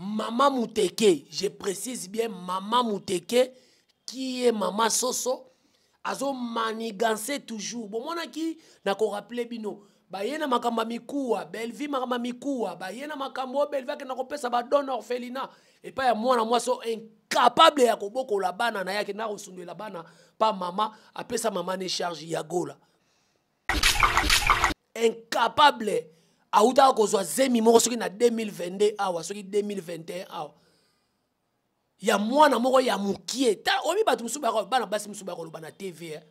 Mama Muteke, je précise bien Mama Muteke, qui est Mama Soso, azo manigancer toujours. Bomonaki na ko rappeler bino baye na makambo ya mikuwa Bellevue makambo ya mikuwa baye na makambo oyo Bellevue akenda kopesa ba don orphelinat epai ya mwana mwasi oyo incapable ya kobokola bana na ye akenda kosundwela bana pa mama apesa mama ne charge ya gola incapable awutaka kozwa zemi moko soki na 2022 awa soki 2021 awa ya mwana moko ya mokie tala oyebi bato mosusu bana basi mosusu bakoloba na tv eh?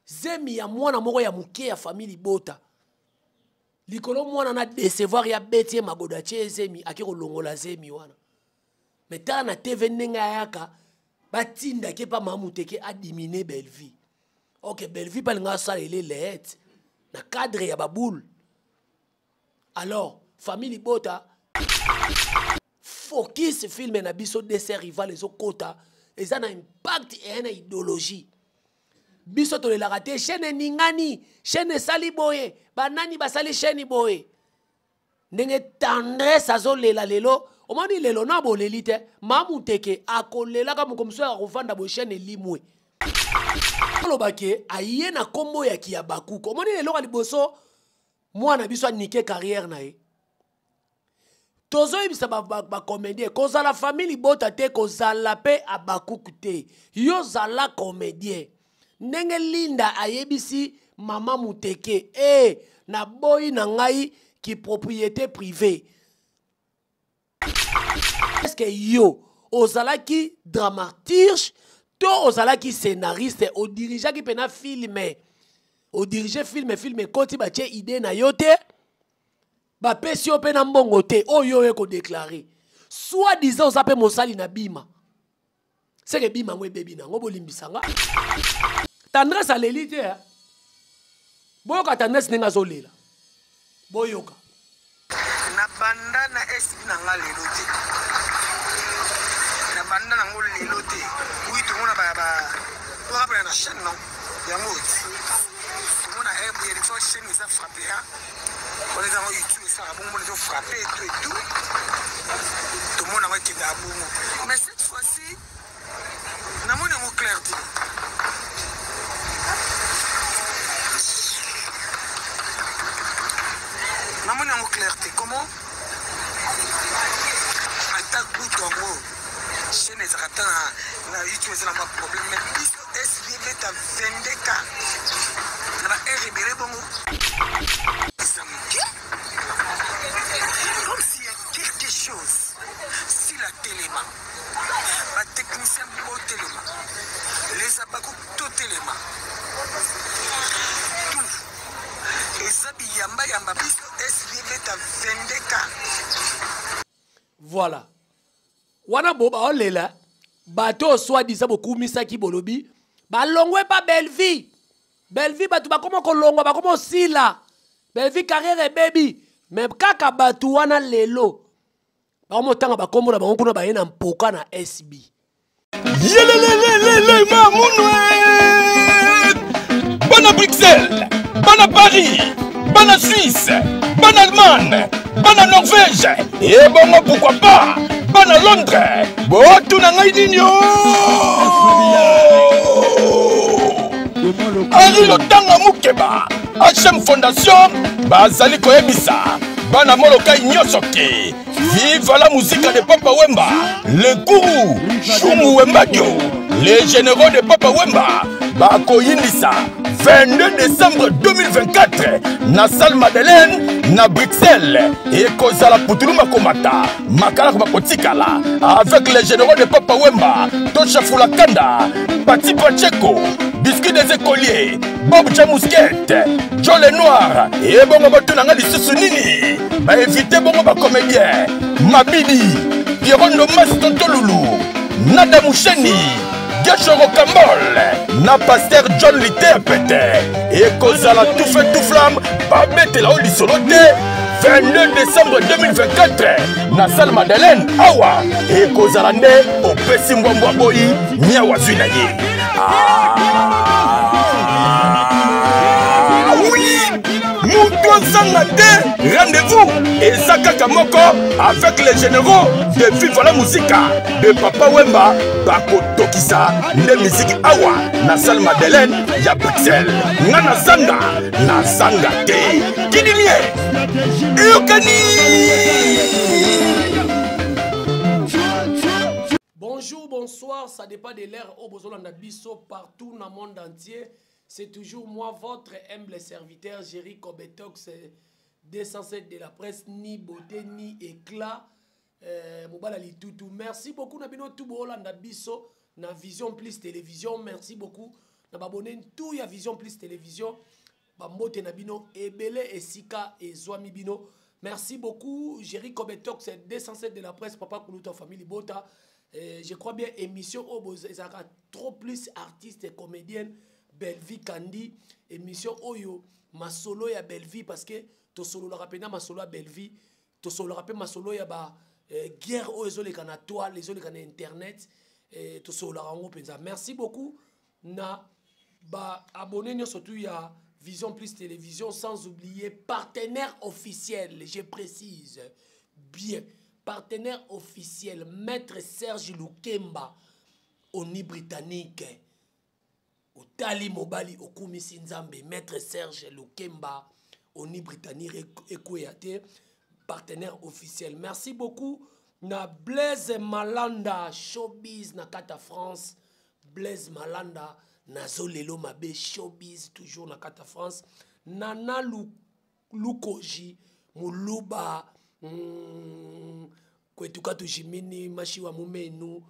zemi ya mwana moko ya mokie ya famille libota likolo mwana na decevoir ya beti ye magodo atie ye zemi ake kolongola zemi wana me tala na tv ndenge ayaka batindaki epa mamuteke adimine bellevie ok bellevue mpe alinga asala ele leete na cadre ya baboule alors famille libota focus filme na biso dc rival ezokota eza na impact eya na idéologie biso tolelaka te chaîne eningani chaîne esali boye banani basali chaîne boye ndenge tendresse azolela lelo omoni lelo na boleli te mamuteke akolelaka moko mosusu akovanda boye chaîne elimwe aloba ke aye na nkombo ya kiabakuku omoni lelo ya liboso mwana biso anike carrière na ye tozoyebisa bacomédien ba, ba kozala famille libota te kozala mpe abakuku te yo zala comédien ndenge linda ayebisi mama muteke e eh, naboyi na ngai ki propriété privée est-ce que yo ozalaki dramaturge to ozalaki scénariste odirigeaki mpena filme odirige filme filme ekoti batie idée na yo te bapesi yo mpe na mbongo te oyo oye kodeklare soit disant oza mpe mosali na bima seke bima yango ebebi na yango bolimbisa nga tendresse aleli te eh? boyoka tendresse ndenge azolela boyoka nabanda na sb na nga lelo te nabanda nango lelo te wi tomona toapela na chaîne non yango tomona fois chaîne eza frappe wana eza yango youtube esalaka bongo mona ezo frappe etout etout tomona yango ekendaka bongo mais cette fois-ci namoni yango clair te namoni yango clair te comment ata kutu yango chaîne ezalaka ata na youtube eza na mwa problème mais biso sv beta 22 k na ba heure ebele bongo eza moke comme s'il y a quelque chose sila telema batechnicien botelema les abaku totelema tout eza biyambayamba biso sv beta 22 k voilà wana bo baolela bato oyo soi disant bokumisaki bolobi balongwe pa bellevie bellevie bato bakoma kolongwa bakoma osila bellevie carrière ebebi me kaka bato wana lelo bakoma otanga bakombo na bango kuna baye na mpoka na sb yelelelelele mamunwe bana bruxelles bana paris bana suisse bana allemagne bana norvège ebongo pourquoi pas bana londres botuna ngai nini o henri lotanga mukeba hm fondation bazali koyebisa bana molokai nyonso ke Vive la musique de Papa Wemba, le gourou Chungu Wembadio, les généraux de Papa Wemba, bakoyindisa 22 décembre 2024 na salle Madeleine na Bruxelles ekozala putulu makomata makala bakotikala avec les généraux de Papa Wemba Tosha Fulakanda Pati Pacheco Biscuit des écoliers Bob Jamusket Joe le Noir ebongo batuna nga lisusu nini baevite bongo bacomédien mabidi pierrot ndombasi tonto lulu nada musheni gesho rocambol na paster john liter pete ekozala tout feu tout flamme babetela o lisolo te 22 décembre 2024 na salle madeleine awa ekozala nde opesi mbwambwa boyi niawa zwi na ye ah, oui moto. Bozanga te, rendez-vous eza kaka moko avec les généraux de Viva la Musica de Papa Wemba, bakotokisa nde miziki awa na salle Madeleine ya Bruxelles. Nga nazanga, nazanga te. Kidimie eyokani. Bonjour, bonsoir, ça dépend de l'heure oyo bozolanda biso partout na monde entier. C'est toujours moi, votre humble serviteur, Jerry Kobetox, 207 de la presse, ni beauté, ni éclat. Mobala litutu. Merci beaucoup, na bino tout bolanda biso, na Vision Plus Télévision. Merci beaucoup. Na babone tout ya Vision Plus Télévision. Bambote na bino ebele esika ezwami bino. Merci beaucoup, Jerry Kobetox, 207 de la presse, Papa Kuluta, famille Bota. Je crois bien, émission oyo ezalaka trop plus artiste et comédienne Bellevue Kandi. Émission oyo masolo ya Bellevue, parce que tosololaka pena masolo ya Bellevue, tosololaka pe masolo ya ba guerre oyo ezoleka na toile, ezoleka na internet, tosololaka yango mpenza. Merci beaucoup na ba abonné nyonso tu ya Vision Plus Télévision, sans oublier partenaire officiel, je précise bien, partenaire officiel, Maître Serge Lukemba, Oni Britannique, Otali Mobali, Okumisi Nzambe, Maître Serge Lukemba, Oni Britannique, Ekouéate, partenaire officiel. Merci beaucoup na Blaise Malanda, Showbiz, na Kata France. Blaise Malanda, Nazo Lelo Mabe, Showbiz, toujours na Kata France. Nana Lukoji, Muluba, Kwetuka Tujimini, Mashiwa Mumenu,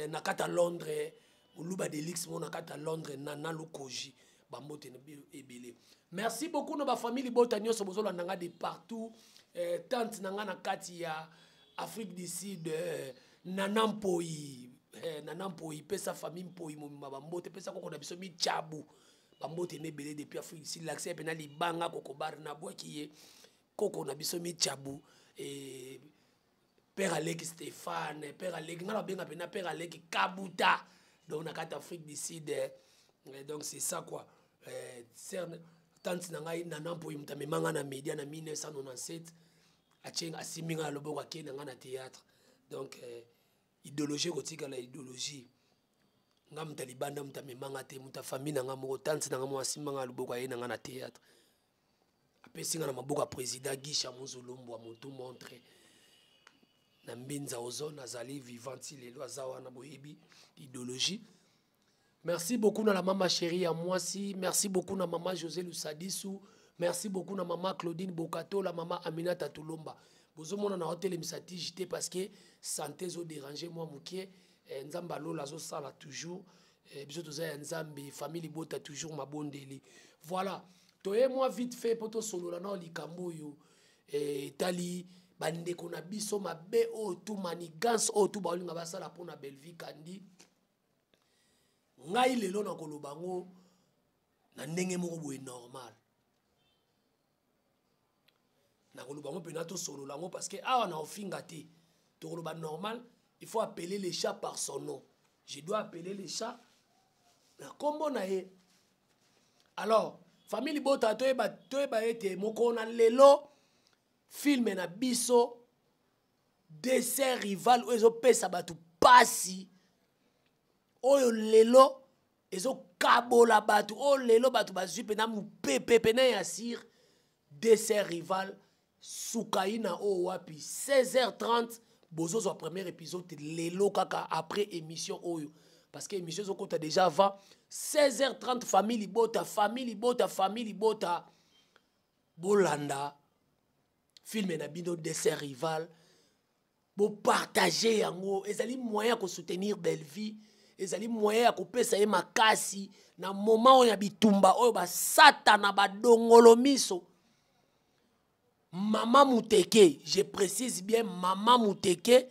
na Kata Londres, Muluba Delix, mon na Kata Londres, Nana Lukoji, Bambote ebele. Merci beaucoup na ba famille Bota nyonso bozola nanga de partout, tante nanga na kati ya Afrique du Sud, Nana Mpoi, Nana Mpoi, pesa famille Mpoi, mobimba bambote, pesa koko na biso michabu. Bambote nebele depuis Afrique du Sud, l'accès pena libanga koko bar na bwaki ye, koko na biso michabu, père Alec Stéphane, père Alec, ngala benga pena père Alec Kabuta. Donc na kati Afrique du Sud, donc c'est ça quoi. Cerne, tante na ngai Nana Mpoi muta memanga na média na 1997, achenga asiminga na loboko akende nga na théâtre. Donc idéologie kotika la idéologie. Nga muta libanda muta memanga te, muta famille na nga moko, tante na nga moko asimanga loboko aye na nga na théâtre. Apesi nga na maboko ya président Guy Chamuzulumbu wa motu montre. Na mbinza ozone azali vivant ti lelo aza wana boyebi idéologie. Merci beaucoup na la maman chérie ya mwasi, merci beaucoup na maman José Lusadisu, merci beaucoup na maman Claudine Bokato, la maman Aminata Tulomba. Bozomona na hôtel Misati JT parce que santé zo déranger moi mukie, Nzamba lola zo sala toujours, biso toza ya Nzambe, famille Bota toujours mabondeli. Voilà, toye moi vite fait poto solola na likambo yo, tali bandeko na biso mabe oyo tu manigance oyo tu baolinga basala pona Bellevue Kandi. Ngai lelo na koloba ngo na ndenge moko boye normal. Na koloba ngo pena to solola ngo parce que awa na ofinga te. To koloba normal, il faut appeler les chats par son nom. Je dois appeler les chats na kombo na ye. Alors, famille Bota toyeba toyeba ete moko na lelo film na biso dessert rival oyo ezopesa bato pasi. Oyo lelo ezokabola bato, oyo lelo bato bazwi mpena mopepe pena ya sir dessert rival sukaina oyo wapi 16h30 bozozwa premier épisode lelo kaka après émission oyo parce que émission ezokota déjà avant 16h30. Famille Libota, famille Libota, famille Libota, bolanda film na bino dessert rival, bo partager yango, ezali moyen ya ko soutenir Bellevue, ezali moyen ya kopesa ye makasi na moment oyo ya bitumba oyo basatana badongolo miso. Mama Muteke, je précise bien Mama Muteke,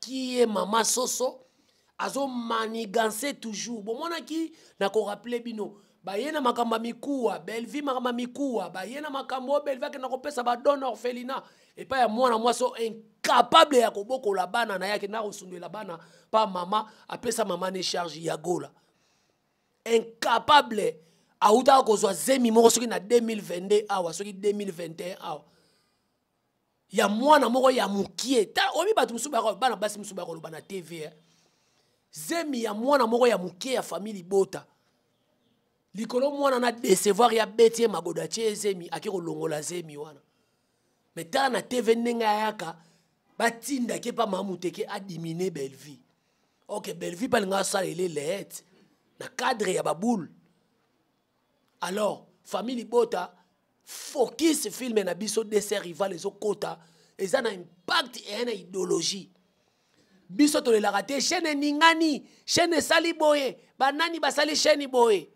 qui est Mama Soso, azo manigancer toujours. Bon, monaki na ko rappeler bino, ba ye na makambo mikuwa, Bellevue makambo mikuwa, ba ye na makambo Bellevue ke na kopesa ba don orphelinat. Et pas ya mwana mwaso incapable ya kobokola bana na yake na kosundela bana pa mama apesa mama ne charge ya gola. Incapable. Autaka kozwa zemi moko soki na 2022 awa, soki 2021 awa, ya mwana moko ya mokie. Tala, oyebi bato mosusu, bana basi mosusu bakoloba na TV, eh. Zemi ya mwana moko ya mokie ya famille libota, likolo mwana na décevoir ya beti ye magodo, atie ye zemi, ake kolongola zemi wana. Mais tala na TV ndenge ayaka, batindaki epa mama Muteke adimine Bellevie. Ok, Bellevie mpe alinga asala ele leete na cadre ya baboule. Alors famille libota, focus film na biso Dessert Rival ezokota, eza na impact eya na idéologie. Biso tolelaka te chaîne eningani, chaîne esali boye, banani basali chaîne boye.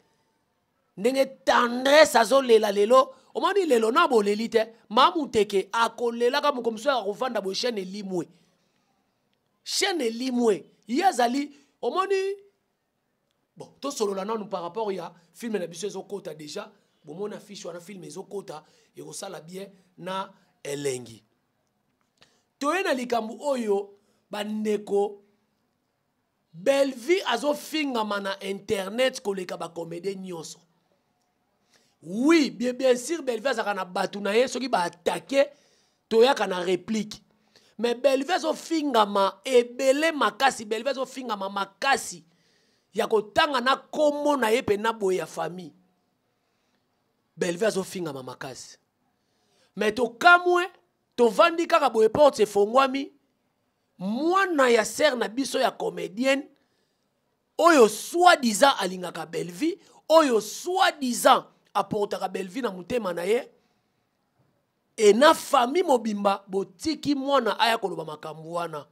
Ndenge Tendresse azolela lelo, omoni lelo na boleli te. Mamuteke akolelaka moko mosusu, akovanda boye, chaîne elimwe, chaîne elimwe. Ye azali, omoni. Bon, tosolola nanu par rapport ya film na biso ezokota déjà. Bomoni affiche wana, film ezokota, ekosala bien na elengi. Toye na likambo oyo, bandeko. Bellevie azofingama na internet koleka bacomédien nyonso. Oui, bien, bien sûr, Bellevie azalaka na bato na ye, soki baattaquer, toyaka na réplique. Mais Bellevie azofingama ebele makasi. Bellevie azofingama makasi ya kotanga na kombo na ye mpe na boye ya famille. Bellevie azofingama makasi, mais tokamwe, tovandi kaka boye, porte efongwami, mwana ya sœur na biso ya comédienne oyo soi-disant alingaka Bellevie, oyo soi-disant aportaka Bellevie na motema na ye e na famille mobimba, botiki mwana aya koloba makambo wana.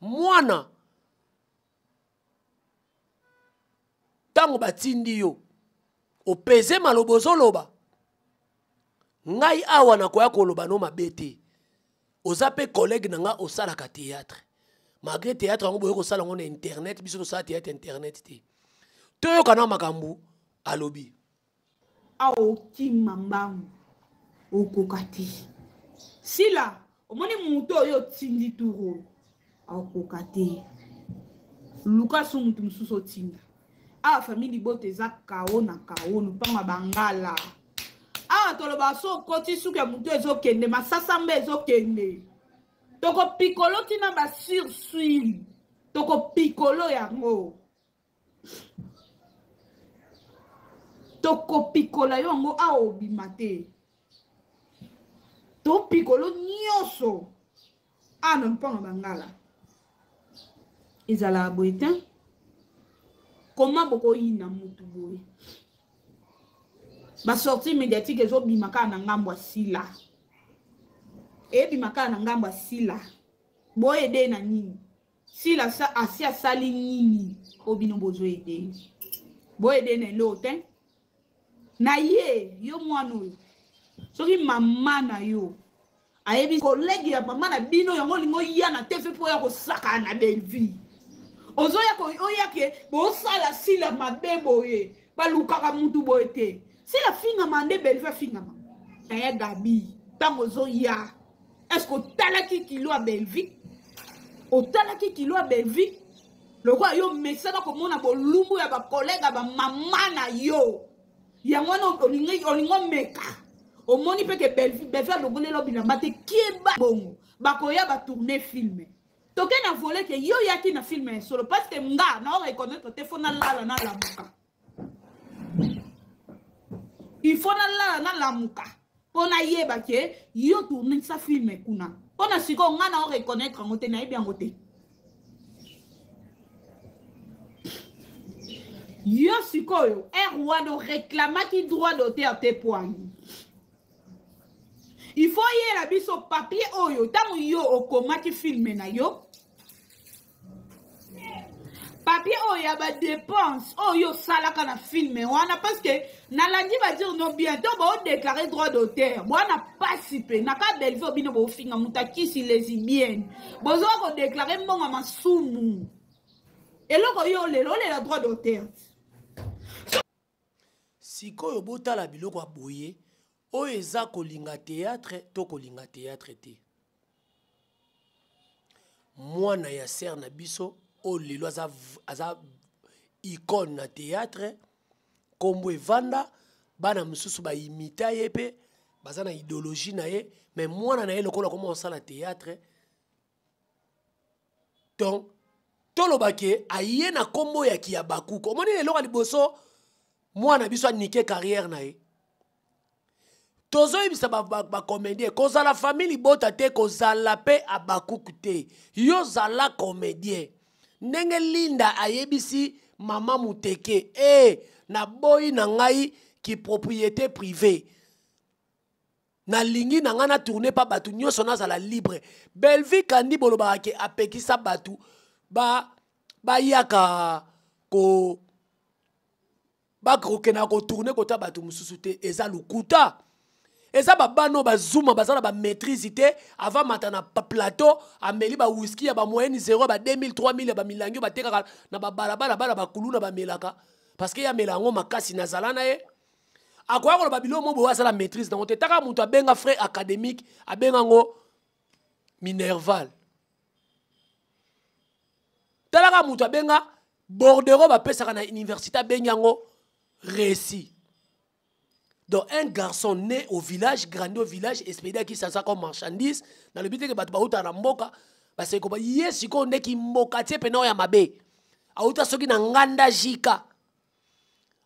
Mwana, ntango batindi yo opeze maloba ozoloba, ngai awa nakoya koloba no mabe te. Oza mpe collègue na nga, osalaka théâtre. Malgré théâtre yango boye kosala yango na internet, biso tosala théâtre internet te. Toyoka na makambo alobi. Awa okima mbangu, okoka te. Sila, omoni moto oyo otindi tour oyo, akoka te. Luka so moto mosusu otinda. Awa famille libota eza kao na kao, lupango ya bangala. Awa toloba so okoti suki ya moto ezokende, masasamba ezokende, tokopikolo ntina basursuile, tokopikolo yango, tokopikola yo yango. Awa obima te, topikolo nyonso awa na mpango bangala. Ezalaka boye te. Koma bokoyina mutu boye, basortie médiatique ezobima kaka na ngambo ya Sila, eyebima kaka na ngambo ya Sila. Boyede na nini? Sila sa asi asali nini oyo bino bozoyede? Boyede na eloko te na ye. Yo mwana oyo, soki mama na yo ayebi collègue ya mama na bino yango, olingi oya na TV mpo oya kosakana na Bellevie, ozoya oya ke bosala Sila mabe boye. Balukaka mutu boye te. Sila fingama nde Bellevie afingama na ya Gabi. Ntango ozoya, est ce que otalaki kilo ya Bellevie? Otalaki kilo ya Bellevie? Lokola yo mesana komona bolumbu ya bacollègue ya bamama na yo, yango wana olingi omeka. Omoni mpe ke Bellevie alongolela bilamba te. Kieba bongo, bakoya batourne film, toke na vole ke yo oyaki na film ya solo, parce que nga na oreconnaître te. Faut nalala nalamuka, il faut nalala nalamuka mpo nayeba ke yo tournisa film kuna. Mpo na sikoyo nga na oreconnaître yango te, nayebi yango te. Yo sikoyo r wana oreklamaki droit d'auteur te poani. Il faut oyela biso papier oyo ntango yo okomaki film na yo, papier oyo ya badepense oyo osalaka na film wana, parce que nalandi badire no bien to baodéclare droit d'auteur bwana pasi mpe na ka Bellevie. Bino bofinga moto akisi lesbienne, bozoka kodéclare mbongo ya masumu. Eloko yo olela, olela droit d'auteur. Sikoyo botala biloko ya boye oyo eza kolinga théâtre to kolinga théâtre te. Mwana ya sœur na biso oyo lelo aza, aza icône na théâtre, nkombo evanda. Bana mosusu baimita ye mpe baza na idéologie na ye, mais mwana na ye lokola koma kosala théâtre, donc toloba ke aye na nkombo ya kiabakuku. Omoni eloko ya liboso, mwana biso anike carrière na ye. Tozoyebisa bacomédien ba, ba kozala famille libota te, kozala mpe abakuku te. Yo zala comédien ndenge Linda ayebisi mama Muteke e naboyi na ngai ki propriété privée, nalingi na ngai na tourne mpa bato nyonso, nazala libre. Belvi Kandi bolobaka ke apekisa bato bayaka ko bakokenda kotourne kota bato mosusu te. Eza lokuta, eza babana oyo bazuma, baza na bamaîtrise te. Avant mata na plateau, ameli bawiski ya bamoyenne 0, ba 2000, 3000 ya bamilangi oyo batekaka na babalabala, bana bakuluna bamelaka, parce que ye amela yango makasi. Nazala na ye, akoya koloba biloko mo boye, asala maîtrise nango te. Taka moto abenga frais académique, abenga yango minerval. Talaka moto abenga bordereau bapesaka na université, abengi yango récit. Donc un garçon né au village, grandi au village, expédié à Kinshasa comme marchandise. Nalobi te ke bato bautaka na mboka baseki koba ye. Sikoyo ndeki mboka tie pene oyo ya mabe, auta soki na nganda jika,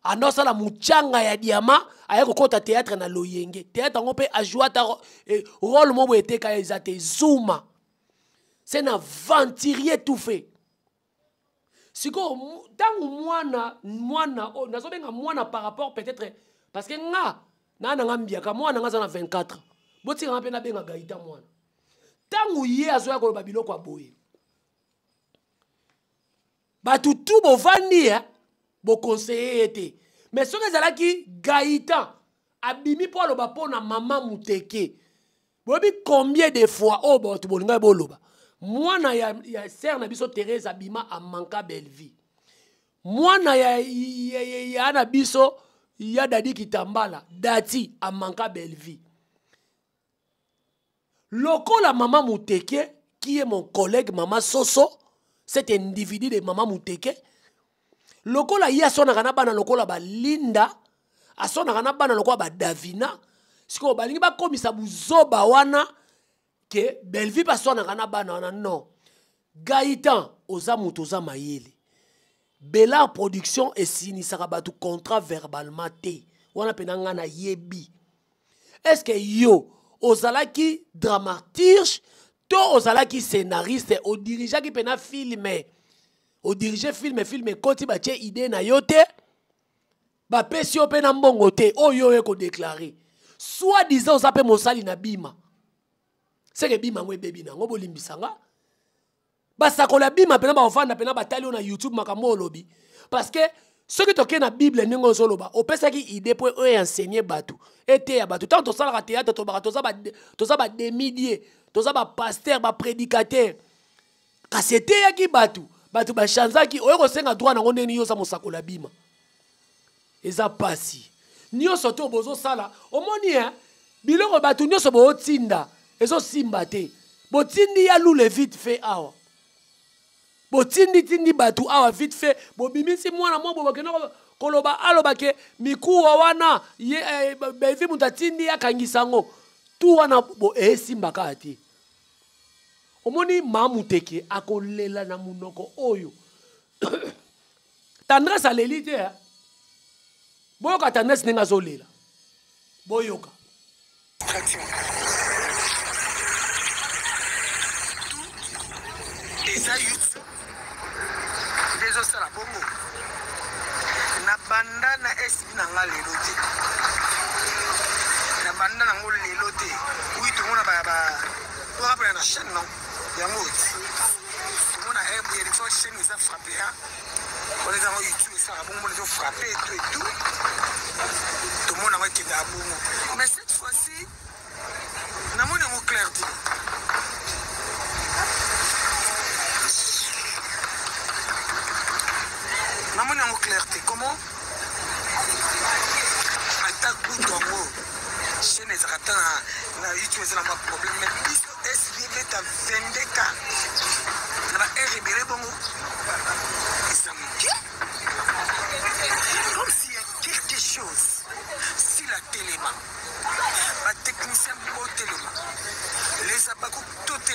anda osala motyanga ya diama, aye kokɔta théâtre na loyenge. Théâtre yango mpe ajoue ata rôle mo boye eteka ye eza te. Zuma, c'est un aventurier tout fait. Sikoyo ntango mwana oyo nazobenga mwana par rapport peut-être parce que nga naa nanga mbiaka, mwana nga aza na 24, botikanga mpe nabenga Gaita mwana. Ntango ye azoya koloba biloko ya boye, bato tu bovandi boconseille ye te. Mais soki ezalaki Gaïtan abimi mpo aloba mpo na mama Muteke, boyebi combien de fois oyo bato bolingaki boloba mwana ya sœur na biso Thérèse abima amanka Bellevie, mwana ya na biso ya Dadi Kitambala Dati amanka Bellevie. Lokola mama Muteke qui est mon collègue, mama Soso, cet individu de mama Muteke, lokola ye aswanaka na bana lokola balinda, aswanaka na bana lokola badavina, sikoyo balingi bakomisa buzoba wana ke Bellevie mpe aswanaka na bana wana. Non, Gaïtan, oza moto, oza mayele. Belar Production esinisaka bato contrat verbalement te. Wana mpena ngai nayebi. Est ce que yo ozalaki dramaturge to ozalaki scénariste, odirigeaki mpena film, odirige film, film ekoti, batie idée na yo te, bapesi yo mpe na mbongo te, oyo oyo ekodeklare soit disant oza mpe mosali na bima seke bima yango ebebi na yango. Bolimbisa nga, basakoli ya bima mpena bakovanda mpena batali oyo na YouTube, makambo oyo olobi, parce que soki tokei na Bible, ndenge ozoloba, opesaki idée mpo oyo enseigner bato, eteya bato. Ntango tosalaka théâtre, tobaka toza bademi-dieu, toza bapasteur, baprédicateur, kasi eteyaki bato, bato bachanzaki. Oyo kosenga droit nango ndenge yo oza mosakoli ya bima, eza pasi. Nyonso to bozosala, omoni e biloko bato nyonso bootinda ezosimba te. Botindi ya lule vite fait awa, botinditindi bato awa vite fait, bobimisi mwana mwa bo bakenda koloba, aloba ke mikuwa wana ye Belvi moto atindi akangisa yango tu wana bo esimba kaka te. Omoni, Mamuteke akolela na monoko oyo. Tendresse aleli te, eh? Boyoka Tendresse ndenge azolela, boyoka. Eza YouTube nde ezosala bongo. Nabanda na SB na nga lelo te, nabanda nango lelo te. Oui, tomona torakapela na chaîne non yango, tomona ya des fois chaîne eza frappe, wana eza yango YouTube esalaka bongo, mona ezofrappe et tout et tout, tomona yango ekendaka bongo. Mais cette fois-ci namoni yango clair te. Namoni yango clair te. Comment ata kutu yango chaîne ezalaka ata na YouTube eza na baproblème, mais biso SB beta 22K na ba heure ebele bongo, eza moke, comme s'il y a quelque chose.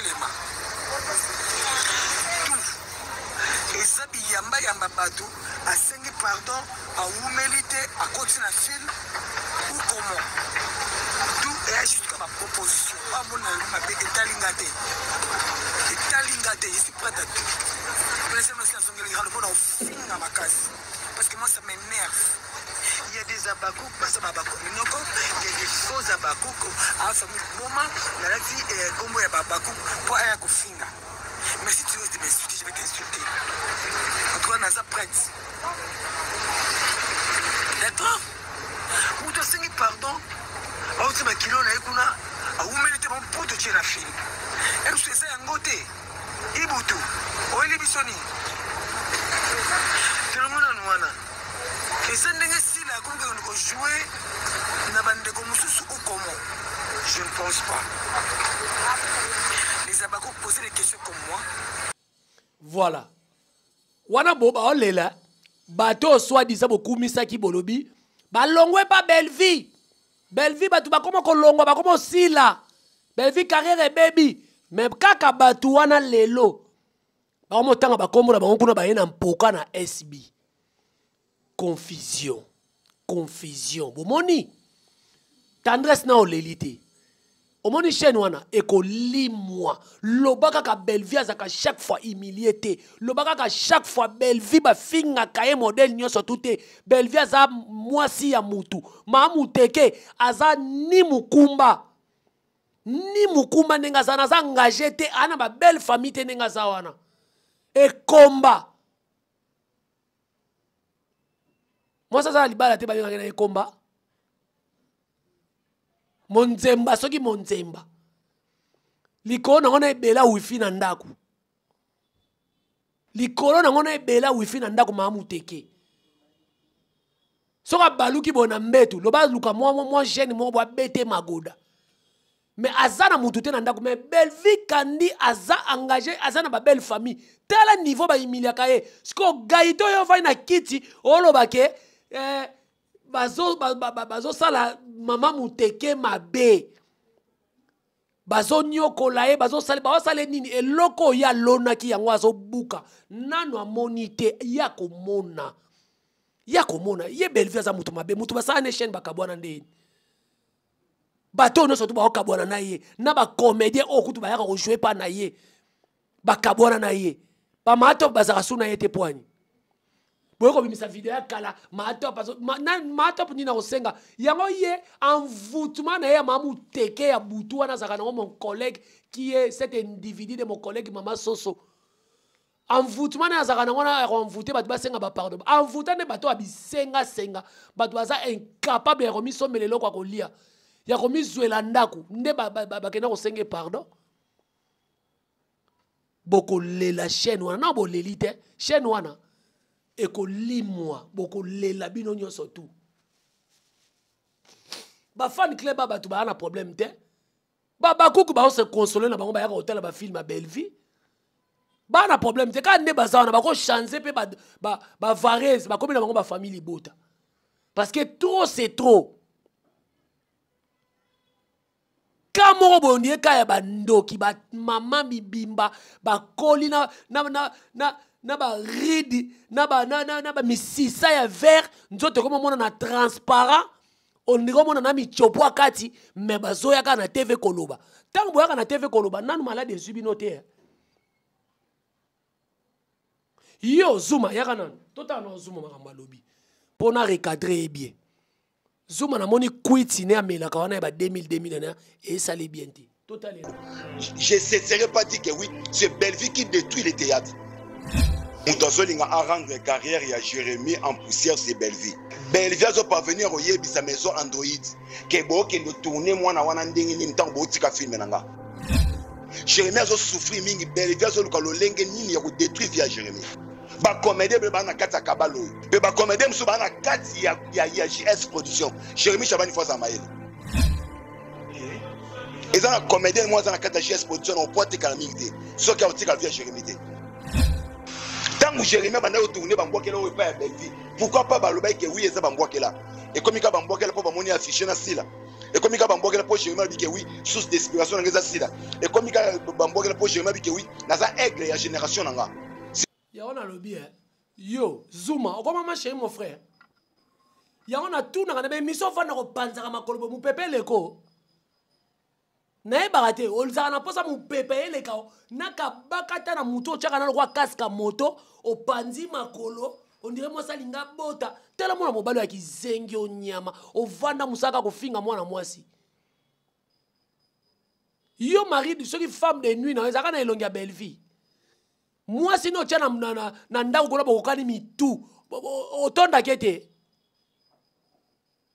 Totelema tout eza biyambayamba. Bato asengi pardon, awumeli te, akoti na film ou comment? Tout eya jusqu'à baproposition. Amona mabe, etalinga te, etalinga te. Je suis prête à tout. Nazongeli rando mpona ofinga makasi, parce que moi, ça m'énerve. Il y a des abakouk, baza babako minoko. Il y a des faux abakouk. Afami boma nalati kombo ya babakouk mpo aya kofinga. Mais si tu oses de m'insulter, je vais t'insulter. En tout cas, naza prête, d'accord? Moto asengi pardon, auti bakilo na ye kuna, awumeli te, mpo totie na film ebiso eza yango te. Ibutu oyeli biso nini? Tolongo nanu wana eza ndenge Sila akomi kokende kojouer na bandeko mosusu ou comment? Je ne pense pas. Les abako poser des questions comme moi. Voilà, wana bo baolela bato oyo soi-disant bokumisaki, bolobi balongwe pa Bellevie. Bellevie, bato bakoma kolongwa, bakoma osila Bellevie, carrière ebebi. Mais kaka bato wana lelo bakoma otanga bakombo na bango kuna, baye na mpoka na SB. Confusion, confusion. Bomoni Tendresse na oleli te, omoni chaîne wana ekolimwa. Loba kaka Bellevie azalaka chaque fois humilie te, loba kaka chaque fois Bellevie bafingaka ye modèle nyonso tu te. Bellevie aza mwasi ya mutu maamuteke, aza ni mokumba ni mokumba. Ndenge aza wana, aza engagé te, aa na babelle famille te. Ndenge aza wana, ekomba mwasi aza na libala te, babengaki na ekomba monzemba. Soki monzemba likolo nango na ebela wifi na ndako, likolo nango na ebela wifi na ndako. Maa muteke, soki abaluki boye na mbetu, loba aluka mwa mwa jeune moko bo abete magoda, mais aza na mutu te na ndako. Mais Bellevie Kandi aza engagé, aza na babelle famille. Tala niveau bahumiliaka ye. Sikoyo gaito oyo ovandi na kiti, oloba ke eh, bazosala ba, ba, bazo mama muteke mabe, bazonyokola ye, bazosala, bazosala nini? Eloko oyo alonaki, yango azobuka. Nano amoni te, ye akomona, ye akomona. Ye Bellevie aza moto mabe, moto basala ne chaîne, bakabwana ndeni. Bato oyo nyonso tu baokabwana na ye, na bacomédien oyo kutu bayaka kojouer mpa na ye, bakabwana na ye. Bamatop bazalaka su na ye te. Poani boye kobimisa video ya kala matop matop nini akosenga yango ye? Envoûtement na ye ya mama muteke ya butu wana azalaka nango. Mon collègue qui est cet individu de mon collègue mama Soso, envoûtement na ye azalaka nango wana ya koenvoûter bato, basenga bapardon. Envoûta nde bato ya bisengasenga, bato baza incapable ya komisombela eloko ya kolia, ya komizwela ndako, nde bakenda kosenga pardon. Bokolela chaîne wana na boleli te, chaîne wana ekolimwa. Bokolela bino nyonso tu. Bafan club ba bato baya na problème te. Babakuku baose consoler na bango, bayaka kotala bafilm ya Bellevie, baa na problème te. Kaka nde baza wana, bakochange mpe bavarese, bakomi na bango bafamille libota, parce que trop, c'est trop. Ka moko boye ondie ka ya bandoki, bamama mibimba bakoli na baride na bamisisa na, na, na ya vert, nzoto ekomi omona na transparent, ondiki omona na mitiopo kati. Me bazoya kaka na TV koloba. Ntango boyaka na TV koloba, nanu maladi ezwi bino te. Yo Zuma, yaka nanu totala na Zuma makambo alobi mpo na recadrer ye bien. Zuma, namoni kwiti ne amelaka wana ya ba 2000 2000 na esali bien te. Totalela. Je cesserai pas dire que oui, c'est Bellevue qui détruit le théâtre. Moto azolinga arendre carrière ya Jérémie en poussière, c'est Bellevue. Bellevue azoparvenir oyebisa maison Android ke bookende tourne mwana wana ndenge nini ntango bootika filme na nga. Jérémie azosouffrir mingi. Bellevue azoluka lolenge nini ya kodétruire vie ya Jérémie. Bacomédien mpe baa na kati ya kabalo oyo, mpe bacomédien mosusu baa na kati ya JS Production. Jérémie Chabani fo aza mayele. Eza na comédien moko aza na kati ya JS Production na opo atekala mingi te, soki akotika vie ya Jérémie te. Ntango Jérémie abanda kotourne bambwakela oyo epai ya Bellevue, pourquoi pas balobaki ke oui, eza bambwakela, ekomi ka bambwakela mpo bamoni affiche na Sila. Ekomi kaka bambwakela mpo Jérémie alobi ke oui, source d'inspiration na nga eza Sila. Ekomi kaka bambwakela mpo Jérémie alobi ke oui, naza aigle ya génération na nga. Yango nalobi eh. Yo Zuma okoma ma chérie, mon frère. Yango natunaka na baémission, ofanda kopanzaka makolo boye, mopepe eleko nayebaka te. Ozalaka na mposa mopepe eleka nakabaka ata na motu otyaka na lokwa kaske moto, opanzi makolo, ondire mwasi alinga bota. Tala mwana mobali oyo ya kizengi, onyama, ovanda mosaka kofinga mwana mwasi. Yo mari, soki femme de nuit na yo ezalaka na elongi ya Bellevie, mwasi no otya na ndako kuna, bokokani mitu, otondaki ete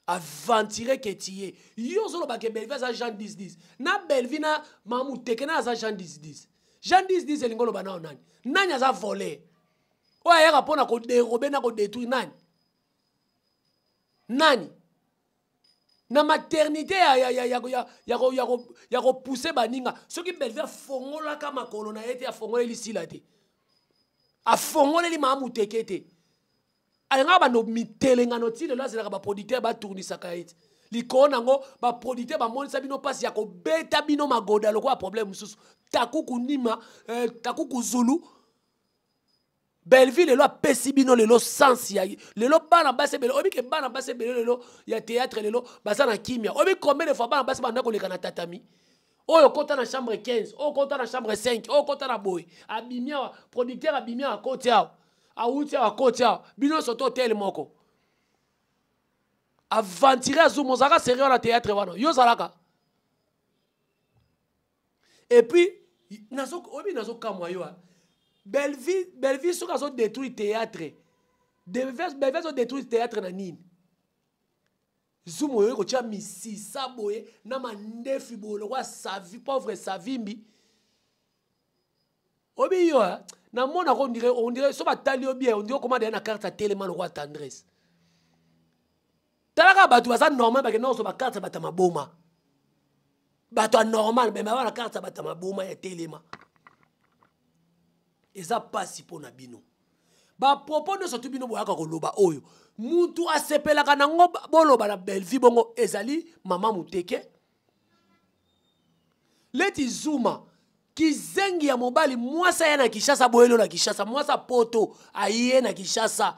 aventure ke tie. Yo ozoloba ke Bellevie aza Jean 10 10 na Bellevie na Mamuteke na aza Jean 10 10. Jean 10 10 elingi oloba nao nani? Nani aza voler oyo ayaka mpo na kodérober na kodétruire? Nani? Nani na maternité ya kopousser baninga? Soki Bellevie afongolaka makolo na ye te, afongoleli Sila te, afongoleli Maamuteke te, alingaka bando mitelengano ti lelo. Azelaka baproducteur batournisaka ye ti likolo nango. Baproducteur bamonisa bino mpasi ya kobeta bino magoda lokola problème mosusu takuku nima, takuku zulu. Bellevie lelo apesi bino lelo sens ya lelo. Bana basi ebele, oyebi ke bana basi ebele lelo ya théâtre lelo baza na kimia. Oyebi combien de fois bana basi banda koleka na tatami oyo okota na chambre 15, oyo okota na chambre 5, oyo okota na boye, abimi awa, producteur abimi awa, akoti awa, awuti awa, akoti awa, bino nyonso to hotel moko. Aventure azuma, ozalaka sérieux na théâtre wana? Yo ozalaka. Et puis oyebi, nazokamwa yo. Bellevie, Bellevie soki azodétruire théâtre, Bellevie azodétruire théâtre na nini? Zuma oyo kotia misisa boye na mandefi boye lokola Savi, pauvre Savimbi. Oyebi yo, namonaka on dirait so batali yo bien, on dirait okoma deya na carte ya telema lokola Tendresse. Talaka, bato baza normal bakenda kozwa bacarte ya bato ya maboma. Bato ya normal meme baba na carte ya bato ya maboma ya telema. Eza mpasi mpo na bino. Bapropos nyonso tu bino boyaka koloba, oyo mutu asepelaka nango boloba na Bellevie bongo ezali mama Muteke leti. Zuma kizengi ya mobali, mwasi aye na Kinshasa, boyelo na Kinshasa, mwasi apoto aye na Kinshasa.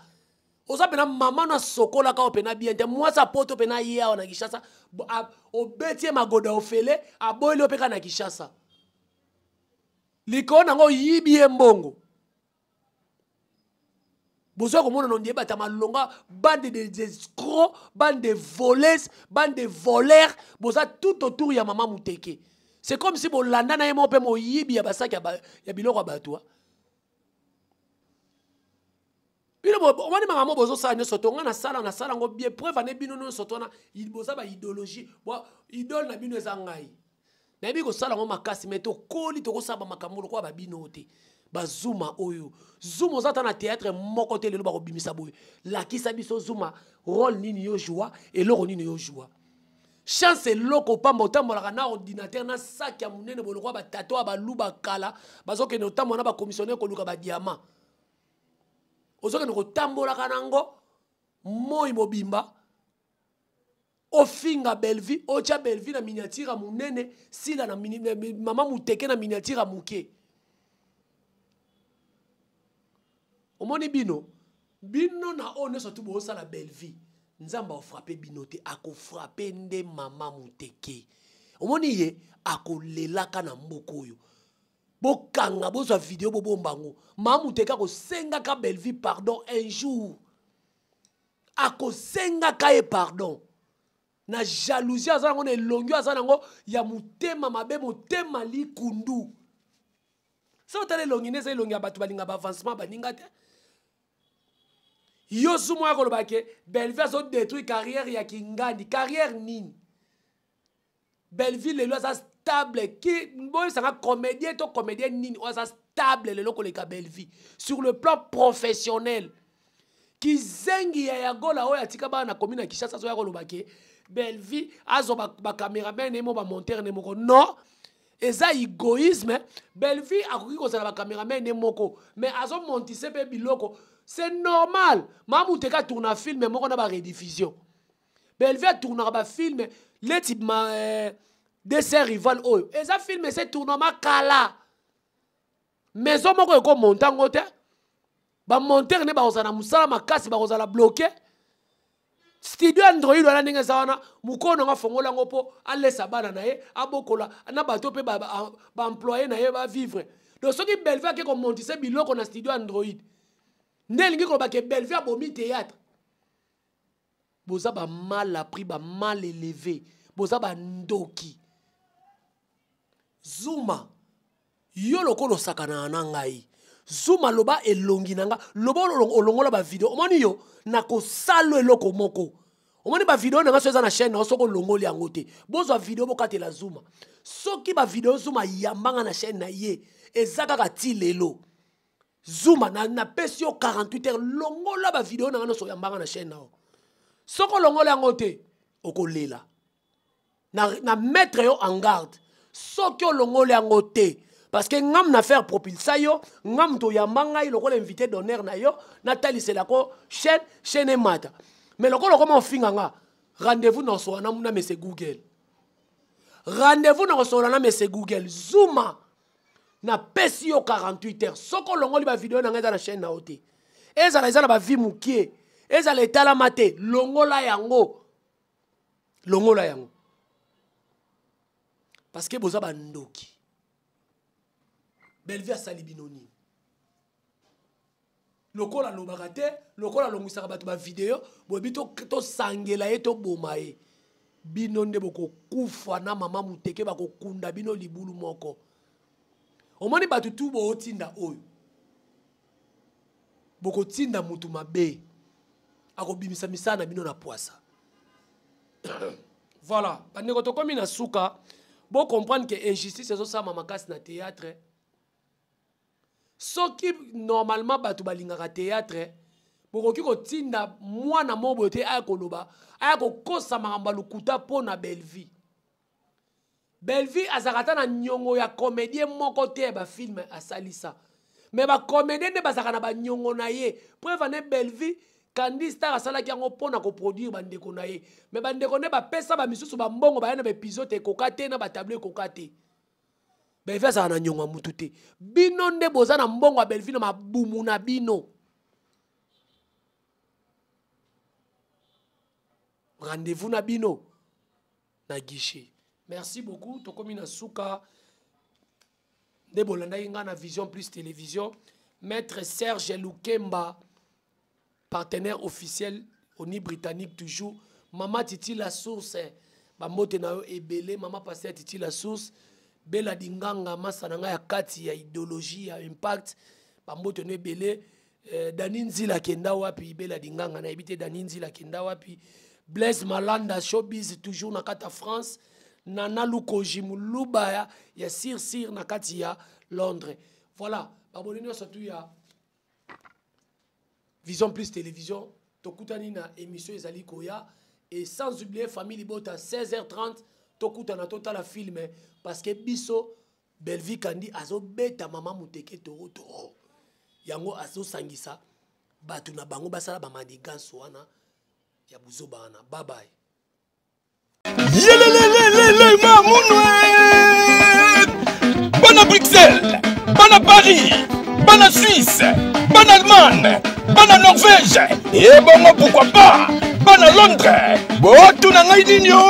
Oza mpena mama no asokolaka oyo mpena bien te. Mwasi apoto mpena aye awa na Kinshasa, obeti ye magoda ofele, aboyeli yo mpe kaka na Kinshasa. Likolo nango oyibi ye mbongo. Bozwa komona no ndie bata malonga, bande de escrocs, bande de voleuses, bande de voleurs. Boza tout autour ya mama Muteke. C'est comme si bolanda na ye moko mpe moyibi ya basaki ya biloko ya bato. Bino omoni makambo bozosala nyonso to nga nasala yango bien. Preuve ane, bino nyonso to wana boza baidéologie, idole na bino eza ngai. Nayebi kosala yango makasi, mais tokoli, tokosala bamakambo lokola babino te. Bazuma oyo, Zuma oza ata na théâtre moko te lelo bakobimisa boye. Lakisa biso Zuma, rôle nini yo joua? Eloko nini yo joua? Chance eloko pamba, otambolaka na ordinateur na saki ya monene boye lokola batato ya baluba kala bazokende otambola na bacommissionnaire koluka badiamant. Ozokende kotambolaka nango moi mobimba, ofinga Bellevie, otya Bellevie na miniature ya monene, Sila na mama Muteke na miniature ya moke. Omoni bino, bino na oyo nyonso tu bozosala Bellevie, Nzambe akofrapper bino te, akofrapper nde mama Muteke. Omoni ye akolelaka na mboka oyo. Bokanga, bozwa video, bobomba yango. Mama Muteke akosengaka Bellevie pardon un jour, akosengaka ye pardon na jalousie aza nango, na elongi oyo aza nango ya motema mabe, motema likundu. So otala elongi nde eza elongi ya bato balinga baavancement baninga te. Yo Zuma oya koloba ke Bellevie azodétruire carrière ya Kingandi. Carrière nini? Bellevie lelo aza stable. Ki boyebisanga comédien to comédien nini oyo aza stable lelo koleka Bellevie sur le plan professionnel? Kizengi ya Yagola oyo atika bana na komi na Kinshasa, azoya koloba ke Bellevie azwa bacameraman ne mo, bamonteur ne moko. Non, eza égoïsme. Bellevie akoki kozala bacameraman ne moko, mais azomontise mpe biloko, c'est normal. Mamuteka tourna film moko na barediffusion. Bellevue atournaka bafilme leti ma, eh, dessert rival oyo eza filme ese tournama kala. Maison moko ekomonta yango te, bamontere nde bakozala na mosala makasi, bakozala bloke. Studio Android wana ndenge eza wana, mokolo nango afongola yango mpo alesa bana na ye, abokola na bato mpe baemploye na ye bavivre. Donc soki Bellevue ake komontise biloko na studio Android, nde elingi koloba ke Bellevue abomi théâtre. Boza ba mal appris, ba mal élevé, boza ba ndoki. Zuma, yo lokola osakanaka na ngai, Zuma loba elongi na nga, loba olongola ba video. Omoni yo nakosala eloko moko. Omoni ba video na nga so eza na chaîne na yo, soki olongoli yango te, bozwa video bokatela Zuma. Soki ba video Zuma yambanga na chaîne na ye eza kaka ti lelo. Zuma napesi yo 48 heures, longola ba video na nga nyonso oyambanga na chaîne na yo. Soki olongola yango te, okolela. Na mettre yo en garde. Soki olongoli yango te, parce que ngam na faire propulsa yo, ngam to yamba ngai lokola invité d'honneur na yo, natalisela ko chaîne, chaîne emata. Mais lokola okoma ofinga nga, rendez-vous na osola na mese Google. Rendez-vous na osola na mese Google. Zuma, napesi yo 48 heures. Soki olongoli ba video na ngai eza na chaîne na yo te, ezala eza na ba vie mokie, ezala etalama te, longola yango. Longola yango. Parce que boza bandoki. Bellevue asali bino nini? Lokola alobaka te, lokola alongwisaka bato ba video, boyebi tosangela ye, toboma ye. Bino nde bokokufa na mama muteke, bakokunda bino libulu moko. Omoni bato tu bootinda oyo. Bokotinda mutu mabe. Akobimisa misala na bino na poisa. Voilà, bandeko tokomi na suka. Bo comprendre que injustice ezosama makasi na théâtre. Soki normalement bato balingaka théâtre, bokoki kotinda mwana moko boye te aya koloba, aya kokosa makambo ya lokuta mpo na Bellevue. Bellevue azalaka ata na nyongo ya comédien moko te ya ba film asalisa. Mais ba comédien nde bazalaka na ba nyongo na ye. Preuve ane Bellevue, Candy Star asalaki yango mpo na koproduire bandeko na ye. Mais bandeko nde bapesa ba misusu ba mbongo baya na ba épisode ekoka te, na ba tableau ekoka te. Bellevue azalaka na nyongo ya mutu te. Bino nde boza na mbongo ya Bellevue na mabumu na bino. Rendez-vous na bino na guichet. Merci beaucoup. Tokomi na suka nde bolandaki nga na Vision Plus Télévision. Maître Serge Lukemba, partenaire officiel au nid britannique toujours. Mama Titi la source, ba mbote na yo ebele. Mama Pasteur Titi la source, Bella Dinganga, masa na nga ya kati ya idéologie ya impact, ba mbote no ebele. Dani Nzila kenda wapi, Bella Dinganga na ebite Dani Nzila kenda wapi. Blaise Malanda showbiz toujours na kati ya France. Nana Lukoji Muluba ya Sir Sir na kati ya Londres. Voilà, baboni nyonso tu ya Vision Plus Télévision, tokutani na émission ezali koya. Et sans oublier famille Libota 16h30 tokutana totala film parce que biso Bellevue Kandi azobeta mama muteke toro toro. Yango azosangisa bato na bango basala ba maniganso wana ya buzoba wana. Bye bye. Yelelelelele mamunwe. Bana Bruxelles, bana Paris, bana Suisse, bana Allemagne, bana Norvège, et bongo pourquoi pas bana Londres. Botuna ngai nini o?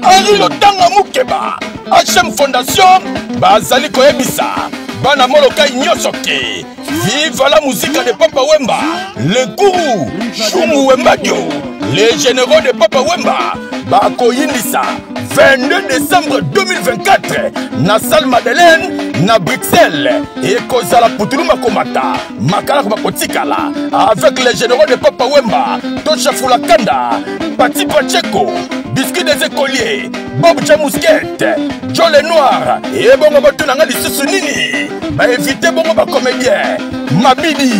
Henri Lotanga Mukeba, HM Fondation, bazali koyebisa bana Molokai nyonso ke vive la musique de Papa Wemba, le gourou Chungu Wembadio, les généraux de Papa Wemba, bakoyindisa 22 décembre 2024 na salle Madeleine na Bruxelles. Ekozala putulu makomata makala bakotikala avec les généraux de Papa Wemba, Tosha Fulakanda, Pati Pacheco, Biscuit des écoliers, Bob Jamousquette, Joe le Noir, et bongo bato na nga lisusu nini? Ba éviter bongo ba comédien, Mabidi,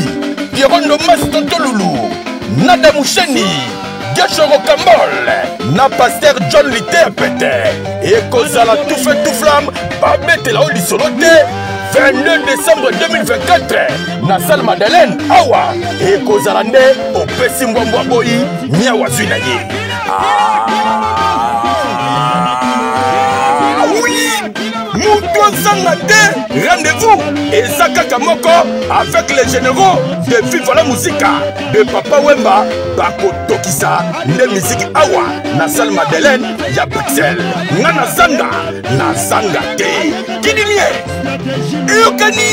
Pierrot Ndomas Tontolulu, Nada Moucheni, Gesho Rocambole na Pasteur John Liter Pete. Ekozala tout feu tout flamme, babetela o lisolo te. 22 décembre 2024 na salle Madeleine awa ekozala nde opesi mbwambwa boyi miawa azwi na ye. Ah, oui! Moto azanga te rendez-vous eza kaka moko avec les généraux de Viva la Musica de Papa Wemba bakotokisa nde miziki awa na salle Madeleine ya Bruxelles. Nga nazanga nazanga te kidilie eyokani.